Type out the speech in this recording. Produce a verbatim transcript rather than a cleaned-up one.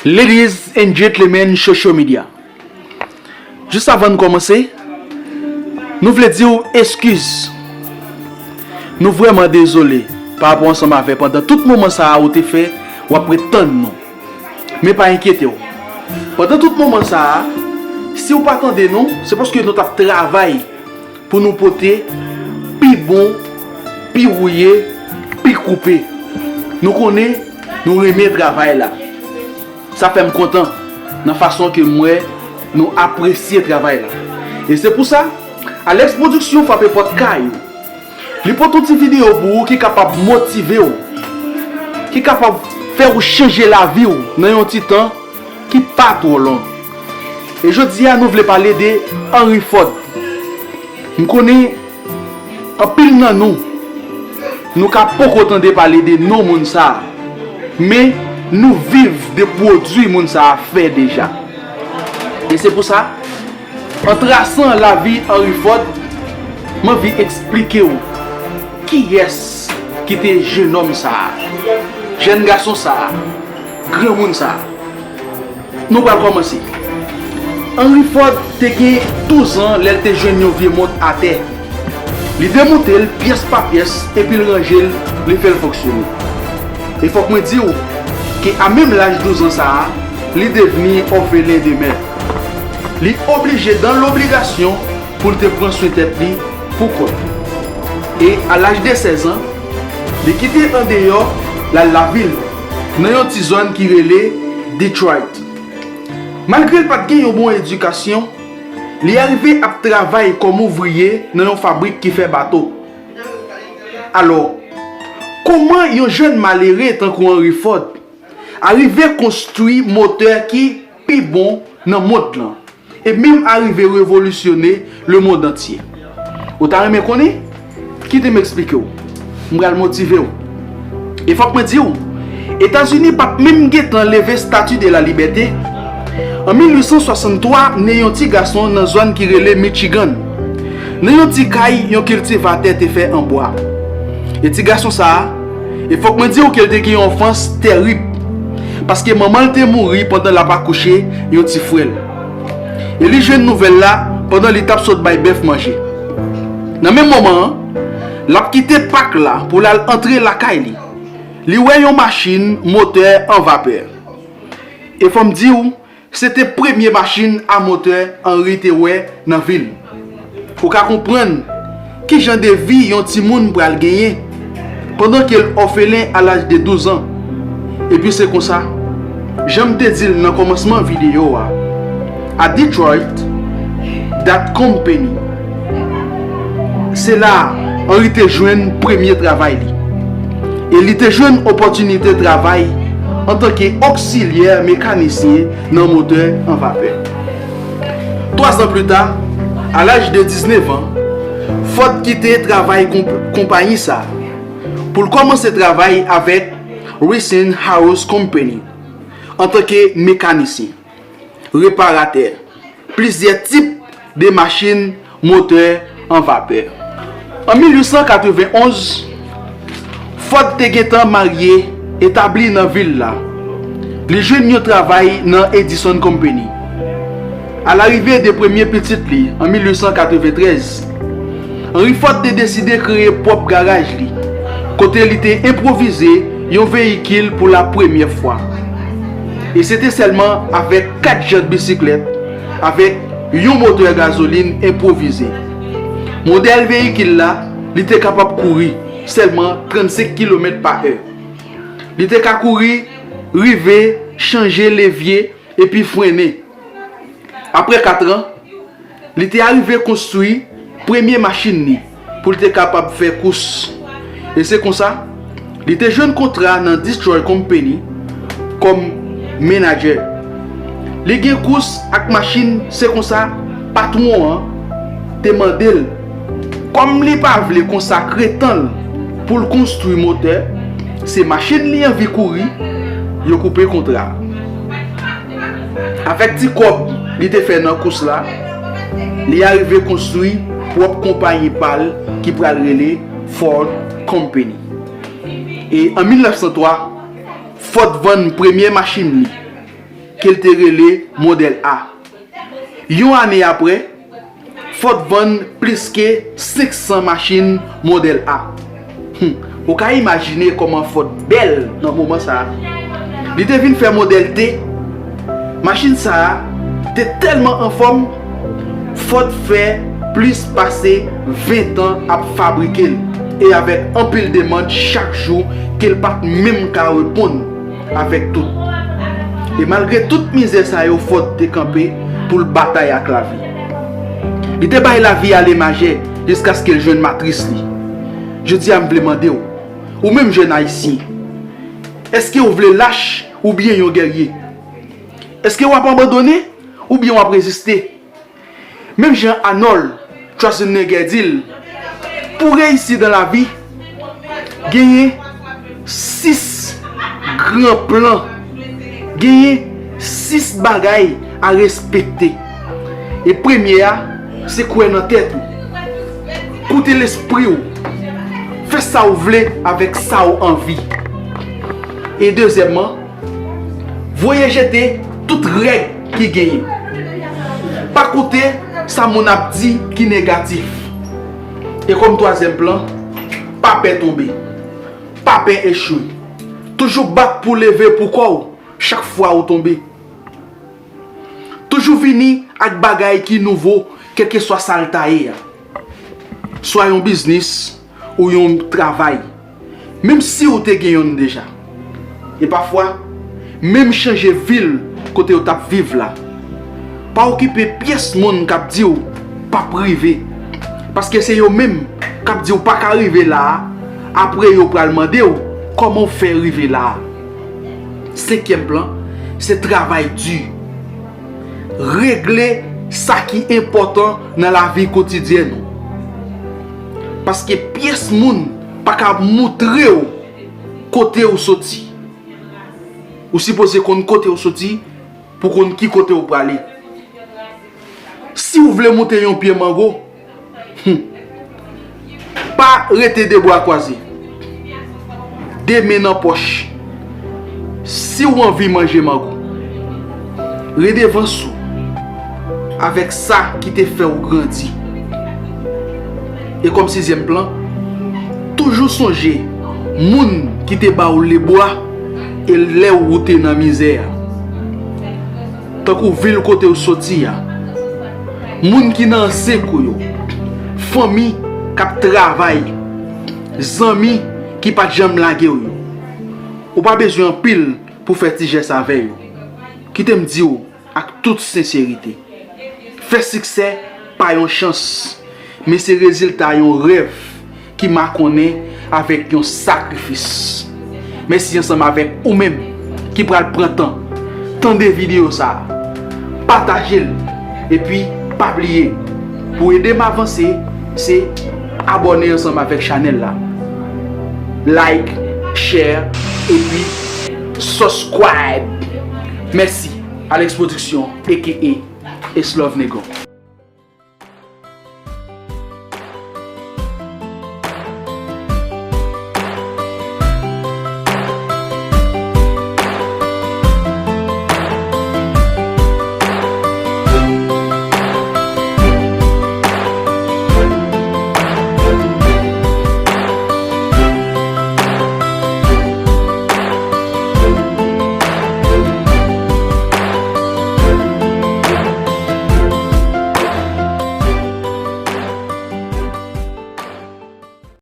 Ladies and gentlemen, social media. Jis avan n kòmanse, nou vle di w eskiz. Nou vrèman dezole pa rapò ansanm avè pandan tout moman sa a ou te fè w ap ret tann nou. Men pa enkyete w. Pandan tout moman sa a, si w pa tande nou, se paske nou t ap travay pou nou pote pi bon, pi wouye, pi koupe. Nou konnen nou renmen travay la. Sa fè m kontan nan fason ke m wè nou apresye travay la. E se pou sa, Alex Production frape pòt kay ou. Li pote yon ti videyo pou ou ki kapab motive w, ki kapab fè w chanje lavi w nan yon ti tan ki pa twò long. E jodi a, nou vle pale de Henry Ford. M konnen anpil nan nou, nou ka poko tande pale de non moun sa a, men nou viv de pwodui moun sa a fè deja. E se pou sa, an trasan lavi Henry Ford, m anvi eksplike w kiyès ki te jenòm sa a, jèn gason sa a, granmoun sa a. Nou pral kòmanse. Henry Ford te gen douz an lè l te jwenn yon vye mont atè. Li demonte l pyès pa pyès epi l ranje l, li fè l fonksyone. E fòk mwen di w ke a menm laj douz an sa a, li devni òfelen de mè. Li oblije dan lobligasyon pou l te pran swen tèt li pou kont li. E a laj de sèz an, li kite andeyò, l al lavil, nan yon ti zòn ki rele Detroit. Malgre l pa t gen yon bon edikasyon, li arive ap travay kòm ouvriye nan yon fabrik ki fè bato. Alò, kòman yon jèn malere tankou Henry Ford arive konstwi motè ki pi bon nan mond lan, e menm arive revolisyone lemonn antye? Ou ta renmen konnen? Kite m eksplike w. M pral motive w. E fòk mwen di w, Etazini pa t menm gentan leve Statue de la Liberté. An mil uit san swasanntwa, ne yon ti gason nan zòn ki rele Michigan, nan yon ti kay yon kiltivatè te fè an bwa. E ti gason sa a, e fòk mwen di w ke l te gen yon anfans tèrib, paske manman l te mouri pandan l ap akouche yon ti frè l. E li jwenn nouvèl la pandan li t ap sot bay bèf manje. Nan menm moman an, l ap kite pak la pou l al antre lakay li. Li wè yon machin motè an vapè. E fò m di w, se te premye machin a motè Henry te wè nan vi l. Ou ka konprann ki jan de vi yon timoun pral genyen pandan ke l òfelen a laj de douz an. Epi se konsa, jan m te di l nan kòmansman videyo a, a Detroit, that company. Se la a Henry te jwenn premye travay li. E li te jwenn opòtinite travay antanke oksilyè mekanisyen nan motè an vapè. Twa zan pli ta, a laj de diznèf an, Ford kite travay konp-, konpayi sa a pou l kòmanse travay avèk Westinghouse Company antanke mekanisyen, reparatè, plizyè tip de machin motè an vapè. An mil uit san katrevenn onz, Ford te gentan marye, etabli nan vil la. Li jwenn yon travay nan Edison Company. Alarive de premye pitit li an mil uit san katreventrèz, Henry Ford te deside kreye pwòp garaj li, kote li te enpwovize yon veyikil pou la premyè fwa. E se te sèlman avèk kat jant bisiklèt, avèk yon motè gazolin enpwovize. Modèl veyikil la, li te kapab kouri sèlman trannsenk kilomèt pa è. Li te ka kouri, rive, chanje levye, epi frennen. Apre kat an, li te arive konstwi premye machin li pou l te kapab fè kous. E se konsa, li te jwenn kontra nan Detroit Company kòm menadjè. Li gen kous ak machin, se konsa patwon an te mande l, kòm li pa vle konsakre tan l pou l konstwi motè, se machin li anvi kouri, yo koupe kontra a. Avèk ti kòb li te fè nan kous la, li arive konstwi pwòp konpayi pa l ki pral rele Ford Company. E an mil nèf san twa, Ford vann premye machin li. ke l te rele Modèl A. Yon ane apre, Ford vann plis ke senk san machin Modèl A. Hmm, ou ka imajine kòman Ford bèl nan moman sa a. Li te vin fè Modèl T. Machin sa a te tèlman anfòm, Ford fè plis pase ven tan ap fabrike l, e avèk anpil demann chak jou ke l pa t menm ka reponn avèk tout. E malgre tout mizè sa yo, Ford te kanpe pou l batay ak lavi. Li te bay lavi ale majè jiskaske l jwenn matris li. Jodi a, m vle mande w, ou menm jèn Ayisyen, èske w vle lach oubyen yon gèrye? Èske w ap abandone oubyen w ap reziste? Menm jan Arnold Schwarzenegger di l, pou reyisi dan lavi, genyen sis gran plan, genyen sis bagay a respekte. E premye a, se kwè nan tèt ou. Koute lespri w. Fè sa w vle avèk sa w anvi. E dezyèmman, voye jete tout règ ki genyen. Pa koute sa moun ap di ki negatif. E kòm twazyèm plan, pa pè tonbe. Pa pè echwe. Toujou bat pou leve pou kò w chak fwa ou tonbe. Toujou vini ak bagay ki nouvo, kèlkeswa sa l ta ye a. Swa yon biznis ou yon travay. Menm si w te gen yonn deja. E pafwa, menm chanje vil kote w t ap viv la. Pa okipe pyès moun k ap di w p ap rive. Paske se yo menm k ap di w pa ka rive la a, apre yo pral mande w kòman w fè rive la a. Senkyèm plan, se travay di. Regle sa ki enpòtan nan lavi kotidyèn ou. Paske pyès moun pa ka moutre w kote w soti. Ou sipoze konn kote w soti pou konn ki kote w prale. Si w vle moute yon pye mango, hmm, pa rete de bra kwaze, de men nan pòch. Si w anvi manje mango, redevans ou avèk sa ki te fè w grandi. E kòm sizyèm plan, toujou sonje moun ki te ba w lebwa e lè ou te nan mizè a. Tankou vil kote w soti a, moun ki nan ansent ou yo, fanmi k ap travay, zanmi ki pa t janm lage w yo. Ou pa bezwen anpil pou fè ti jès avè yo. Kite m di w ak tout senserite, fè siksè pa yon chans, men se rezilta yon rèv ki makonnen avèk yon sakrifis. Mèsi ansanm avèk ou menm ki pral pran tan tande videyo sa a. Pataje l, epi pa bliye, pou ede m avanse, se abòne ansanm avèk chanèl la. Like, share, epi subscribe. Mèsi. Alex Production, A K A It's Love Nego.